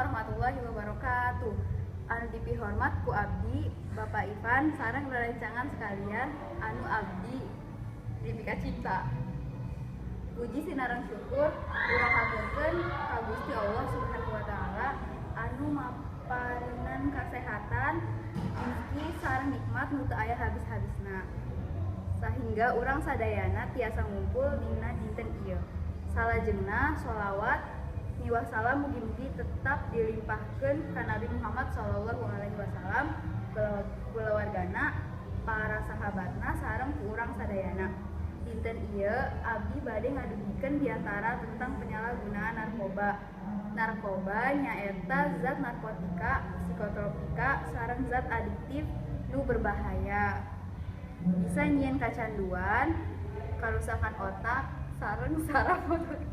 Warahmatullahi wabarakatuh. Anu dipihormat ku abdi Bapak Ivan sareng rerencangan sekalian anu abdi dipika cinta. Puji sinareng syukur urang haturkeun ka Gusti Allah Subhanahu wa taala anu maparinan kasehatan, rezeki sareng nikmat nu teu aya habis-habisna. Sahingga urang sadayana tiasa ngumpul dina dinten ieu. Salajengna sholawat miwah salam mugi-mugi tetap dilimpahkeun ka Nabi Muhammad sallallahu alaihi wasallam, kulawargana, para sahabatna sareng ku urang sadayana. Dinten ieu abdi bade ngadugikeun biantara tentang penyalahgunaan narkoba. Narkoba nyaeta zat narkotika, psikotropika, sareng zat adiktif nu berbahaya. Bisa nyieun kacanduan, karusakan otak, sareng saraf motorik,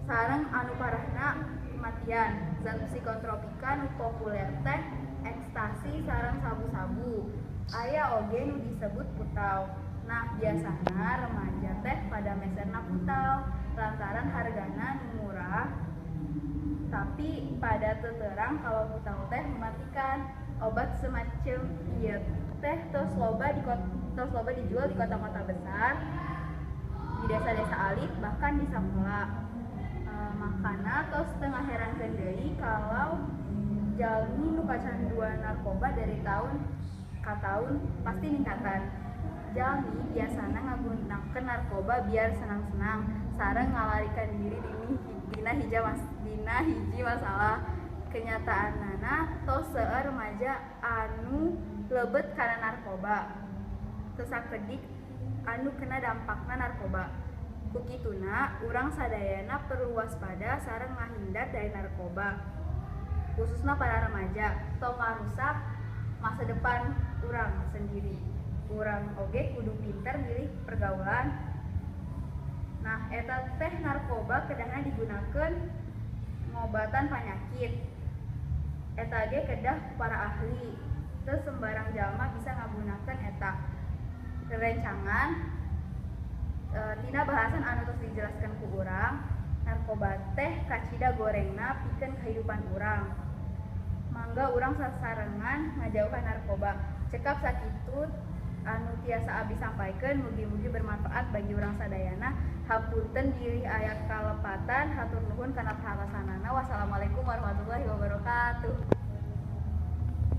sareng anu parahna kematian. Zat psikotropika nu populer teh ekstasi sareng sabu-sabu. Aya oge nu disebut putau. Nah, biasana remaja teh pada meserna putau lantaran hargana nu murah, tapi pada teu terang kalau putau teh mematikan. Obat semacam ieu teh tos loba dijual di kota-kota besar, di desa-desa alit, bahkan di sakola. Makana tos teu ngaherankeun deui kalau jalmi nu kacanduan narkoba dari tahun ka tahun pasti ningkatan. Jalmi biasana ngagunakeun narkoba biar senang-senang sareng ngalarikan diri dina hiji masalah. Kenyataanana tos seueur remaja anu lebet kana narkoba, teu sakedik anu kena dampakna narkoba. Ku kituna urang sadayana perlu waspada sareng ngahindar dari narkoba, khususna para remaja. Tong ngarusak masa depan urang sendiri. Urang oge kudu pinter milih pergaulan. Nah, eta teh narkoba kedahna digunakeun ngobatan panyakit. Eta ge kedah ku para ahli, teu sembarang jalma bisa ngagunakeun eta. Rerencangan, tina bahasan anu tos dijelaskeun ku urang, narkoba teh kacida gorengna pikeun kahirupan urang. Mangga urang sasarengan ngajauhan narkoba. Cekap sakitu anu tiasa abdi sampaikeun, mugi-mugi bermanfaat bagi urang sadayana. Hapunten bilih aya kalepatan, hatur nuhun kana perhatosanana. Wassalamualaikum warahmatullahi wabarakatuh.